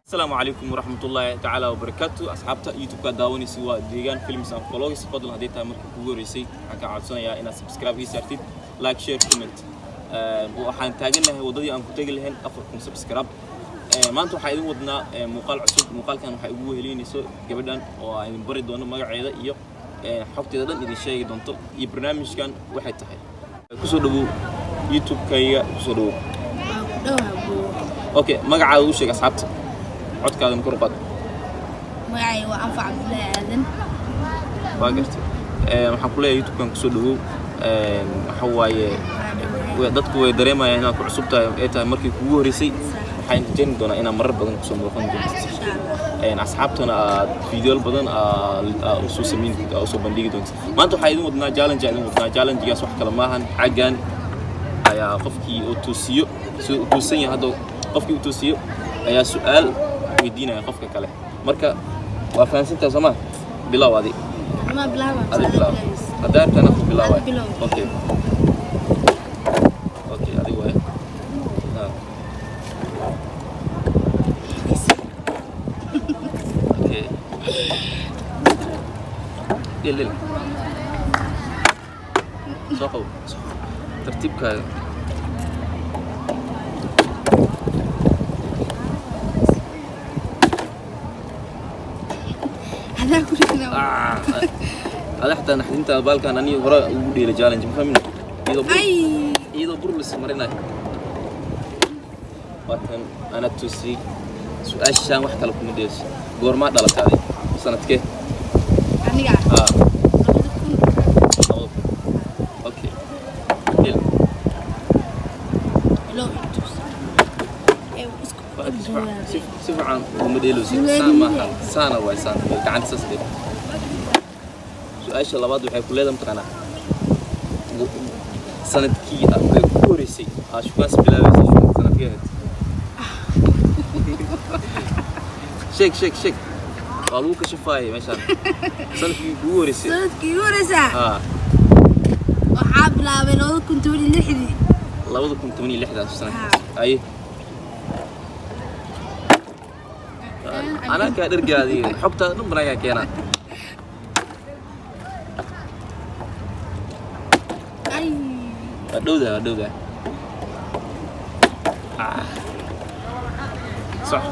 Asalaamu calaykum waraxmatullaahi tacaala wabarakaatu. Asxaabta YouTube-ka daawanaysa waa Deegaan Films and Vlogs. Fadlan, haddii tahay markii kugu horeysay, waxaan kaa codsanayaa inaad subscribe ii saartid, like, share, comment. Waxaan taagannahay waddadii aan ku tegi lahayn 4000 subscribe. Maanta waxaa idin wadnaa muuqaal cusub. Muuqaalkan waxaa igu wehelinayso gabadhan oo aan idin bari doono magaceeda iyo xogteeda dhan idin sheegi doonto iyo barnaamijkan waxay tahay. Kusoo dhawow YouTube-kayga, kusoo dhawow. Waa ku dhowaa buu. Okay, magacaada u sheeg asxaabta, codkaadana kor u qaad. Magacayga waa Anfac Cabdullaahi Aadan. Waa gartay. Waxaan ku leeyahay YouTube-kan kusoo dhawow. Waxa waaye dadku way dareemayaan inaad ku cusub tahay, ay tahay markii kugu horeysay. Waxaan rajayn doonaa inaad marar badan kusoo muuqan doontid. Insha Allah. Asxaabtana aad fiidiyoal badan aad usoo samayn, aad usoo bandhigi doontid. Maanta waxaa idin wadnaa challenge, idin wadnaa challengegaas wax kale maahan, caggan ayaa qofkii uu toosiyo, siduu u toosan yahay hadda, qofkii u toosiyo ayaa su'aal weydiinaya qofka kale. Marka waa fahansantahay, soo ma? Bilow adi. Ma bilaaba? Adi bilow haddaa rabtaa, anaa ku bilaabay. Adi bilow. Okay, adi waaye. Okay, dhil dhil, soo qabo, soo qabo. Tartiibkaaga. Hadaa ku ridna. Ah, ada xataa naxdinta baalkan aniga hore ugu dheelay challenge, ma fahmin? Iyadoo bur Ay. Iyadoo bur lis marinayo. Waatan ana tusiyey. Su-aashaan wax kale kuma dheelso. Goormaa dhalatay adig? Sanadkee? Aniga? Ah. 2000. 2000. Okay, dhil. Bilow intus. Ee isku Si si fiican uma dheeleysid. Saan maaha, saana waay, saan gacanta saas dheh. Su-aasha labaad waxay ku leedahay, mataqaanaa, sanadkii aad ku horeysay aad shukaansi bilaabeysay, sanadkee ahayd? Sheeg, sheeg, sheeg, waa lagu kashafaayay meeshaan. Sanadkii kugu horeysay. Sanadkii ugu horeysaa? Haa. Waxaa bilaabay 2016-dii. 2016-daas sanadkaas aye. Anaa kaa dhergaadi, xogtaada dhan banaankaa keenaa. Ay. Waa dhowdahay, waa dhowdahay. Ah. Sax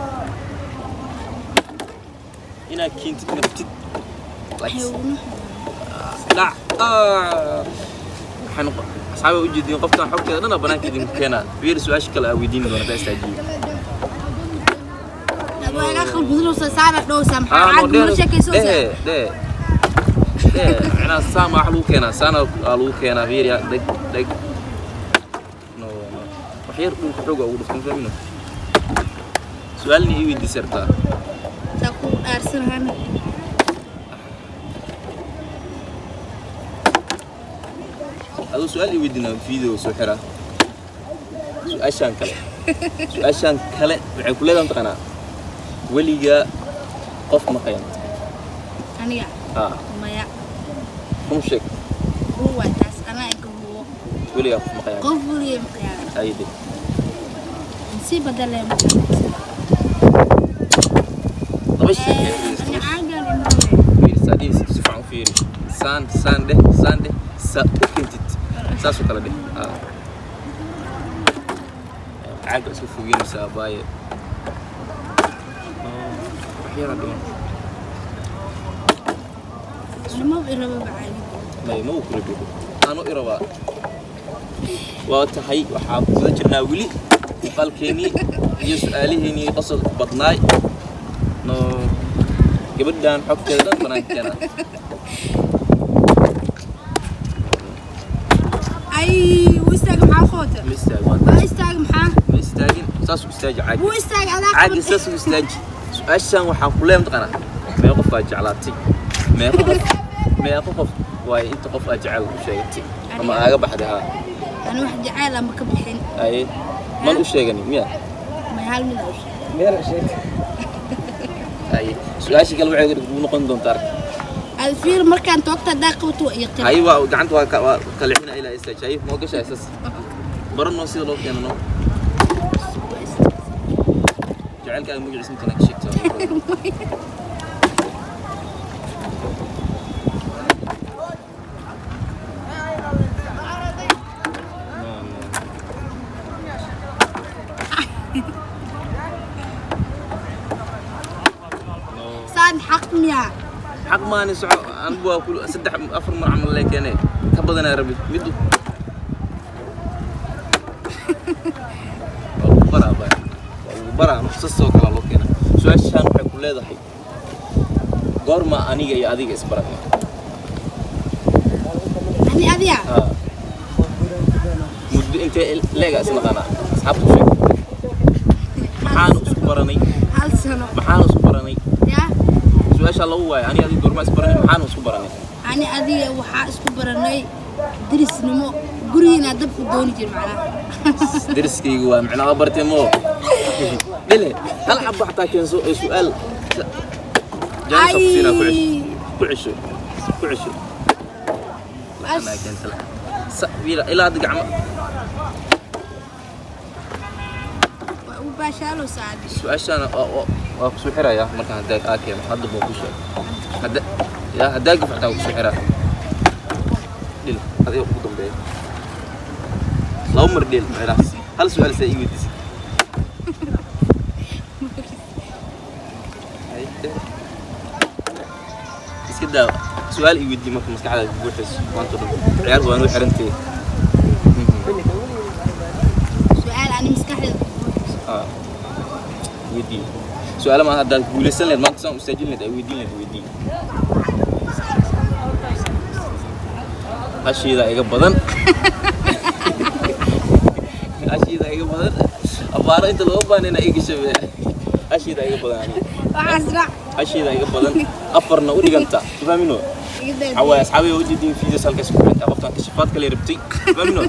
inaad keentid martid like Xewno. Dhac. Ah. Waxaan asxaabi u jeedin qofkan xogteeda dhan banaanka idinku keenaa. Fiir, su-aasha kale aa weydiin doona hadaa istaajiyo. Waa iga khalbadinaysaa, saana dhowsaa maxaa Ah, no, caag nala sheekaysanaysaa. Dhehe dhehe dhehe, macnaha saama wax lagu keenaa, saana aa lagu keenaa. Fiir, ya dheg dheg. No, no, wax yar dhulka xooga ugu dhuftan, fahmino? Su-aalni ii weydiisay rabtaa. Saa ku dhaarsanaana. Aduu su-aal ii weydiina, video soo xiraa. Su-aashaan kale, su-aashaan kale waxay ku leedahay, mataqaanaa, weligaa qof ma qayanto? Aniga? Haa. Maya. Run sheeg. Ruwa taas anaa inka hubo. Weligaa qof ma qayanto? Qof weligay ma qiyaamin. Ayde. Si badan ma. Laba sheeg. Ani caagan imaawe. Fiiri, saa dhihis, si fiican u fiiri. Saan saan dheh, saan dheh, saa u keentid, saas oo kale dheh. Haa, caaga iska fogeynaysaa baaye. Wax yaraa dhiman. Anima iraba caagid. May, ma uu ku rabi, anu irabaa. Waa tahay, waxaa ku guda jirnaa weli muuqaalkeenii iyo su-aalihiinii qosolka badnaay. No, gabadhan xogteeda dhan banaanka keenaa. Ay, wuu istaaga, maxaa qoota? Ma istaagin. Waa istaaga maxaa? Ma istaagin, saas u istaaji caagi. Wuu istaaga adaa. Caagi saas u istaaji. Su-aashan waxaan ku leeyahay, mataqaanaa, meeqa qof aad jeclaatay? Meeqa qof, meeqa qof waaye inta qof aad jecel u sheegatay ama aaga baxday? Haa. Ani wax jacayl ama ka bixin. Aye, man u sheeganin miya? May, hal mid aa u sheegay. Meel sheegtay. Aye, su-aasha kale waxay kugu noqon doontaa arka. Aad fiir, markaan toogta haddaa qabato waa ii qira. Haye, waa gacanta waa waa kalixina ilaa istaaji. Haye, noo gashaa isas, baro noo sida loo keeno noo. Jacaylkaaga magaciisa intaan ka sheegto. No, no. No. Saan xaq miyaa? Xaq maani, soco. Anigu waa kul saddex afar mar camal lee keenay, ka badanaa rabi mid waa lagu baraa baa, waa lagu baraa sasoo kale loo keenaa. Su-aashaan waxay ku leedahay: goorma aniga iyo adiga isbaranay? Ani adiga? Haa. Muddo intee leega isnaqaanaa? Asxaabta u sheeg, maxaanu isku baranay? 1 sano. Maxaanu isku baranay? Yaa. Su-aashaa lagu waayo: ani adiga goorma isbaranay, maxaanu isku baranay? Ani adiga waxaa isku baranay derisnimo, gurigiina dabku dooni jir macnaha. Deriskaygu waa micnaha bartay moo dhile. Hal xabba xataa keenso ee su-aal chance ku siinaa, ku cesho, ku cesho, ku cesho. Lacnaa keenta lacag. Ilaa hadda gacmo. Waa u baashaalo saadi. Su-aashaana waa kusoo xirayaa markaan haddaa aa keeno. Hadda baa ku sheeg hadda yaa haddaa gaf xataa waa kusoo xiraa. Dhil adiga ugu dambeeya, laba mar dhil meelahaas. Hal su-aal saa ii weydiisay. Hay, dhil. Iska daa, su-aal ii weydii marka maskaxdaada ku buuxayso. Maanta dhan ciyaar waa noo xirantay. Su-aal ani maskaxdeeda ku buuxayso? Ah, weydii su-aalo ma haddaad guulaysan lahayd maanta saan usaajin lahayd ay weydiin lahayd, weydii. Hashiida iga badan, hashiida iga badan. Abaaro inta looga baahnayna iga shabe. Hashiida iga badan aniga. Waxaas raac. Hashiida iga badan, afarna u dhiganta, fahmino? Iga daa. Xawaa asxaabi u jeedin videos halkaas ku xirtaa qoftan kashafaad kale rabtay, fahmino?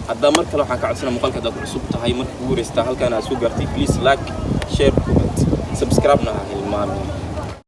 Haddaa mar kale waxaan ka codsanaa, muuqaalka haddaad ku cusub tahay, marka kugu horeystaa halkaan aad soo gaartay, please like, share, comment, subscribe na ha hilmaamin.